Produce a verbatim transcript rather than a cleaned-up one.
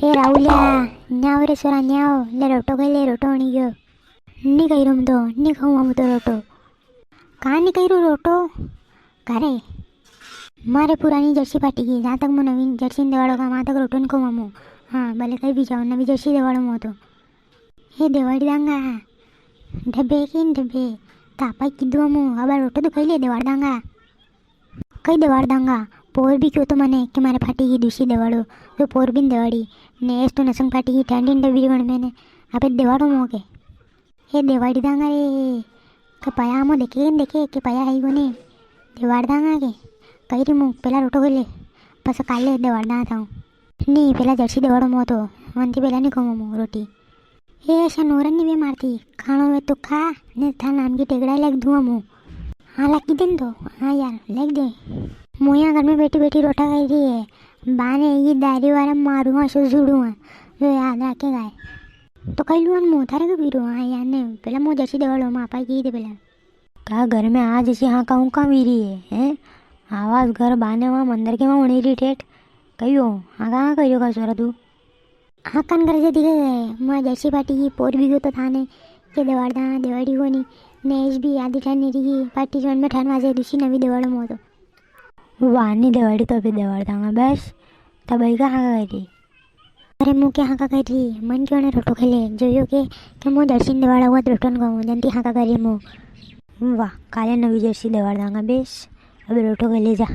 ए राहुलिया, न्याव रे छोरा न्याव, ले रोटो खाई ले, रोटो बणी गयो। नी खाई रो मु तो, नी खाऊं मु तो रोटो। का नी खाई रो रोटो? का रे? मारे पुरानी जर्सी फाटी गई, जां तक मु नवी जर्सी नी देवाड़ो का, वां तक रोटो नी खाऊं मु। हाँ, भले कई भी जाओ, नवी जर्सी देवाड़ो मु तो। हे देवाड़ी दांगा, ढबे की नी ढबे, तापा कीधो मु, अब रोटो तो खाई ले, देवाड़ दांगा। कई देवाड़ दांगा, पोर भी क्यों तो मने कि मारे फाटी गई दूसरी देवाड़ो, तो पोर भी नी देवाड़ी, ने एस तो नसंग फाटी गई ठंडी डबी वण में ने, अबे देवाड़ो मो के। हे देवाड़ी दांगा रे, के पया मो देखे के नी देखे, के पया है ही कोनी, देवाड़ दांगा के। कई री मु, पेला रोटो खाई ले, पस काले देवाड़ दांगा थाऊं। नी, पेला जर्सी देवाड़ो मो तो, वंती पेला नी खाऊं मु रोटी। ए, ऐसा नोरन नी वे मारती, खाणो वे तो खा, ने था नाम की टेगड़ा लग दूं मु। हाँ, लग दे न तो। हाँ यार, लग दे। मु यां घर में बैठी बैठी रोटा खाई री है। बाने ये दारी वाला मारूंगा, सो जुड़ूंगा। जो याद रखेगा। तो कई लुआन मु थारे को पीरो। हाँ यार, ने पेला मु जर्सी देवाड़ो, माँ पाई की दे पेला। का घर में आज ऐसी हाँ कहूँ का वीरी है, हैं? आवाज घर बाने वहाँ मंदिर के वहाँ होने री ठेठ। कहियो, हाँ कहाँ करियो का छोरा तू? हाँ कान कर जे दिखे गए, मैं जर्सी फाटी गई पोर भी गयो तो थाने, के देवाड़ दा, देवाड़ी कोनी, नेश भी आधी ठान नी रही, फाटी जवन में ठान वाजे दूसरी नवी देवाड़ो मो तो। वानी देवाड़ी तो अबे देवाड़ दांगा बस, तब आई का हाँ करी। अरे मु के हाँ का करी, मन क्यों ने रोटो खेले, जो यो के, के मु जर्सी देवाड़ा हुआ तो रोटो न खाऊं, जंती हाँ का करी मु। वाह, काले नवी जर्सी देवाड़ दांगा बेस, अबे रोटो खेले जा।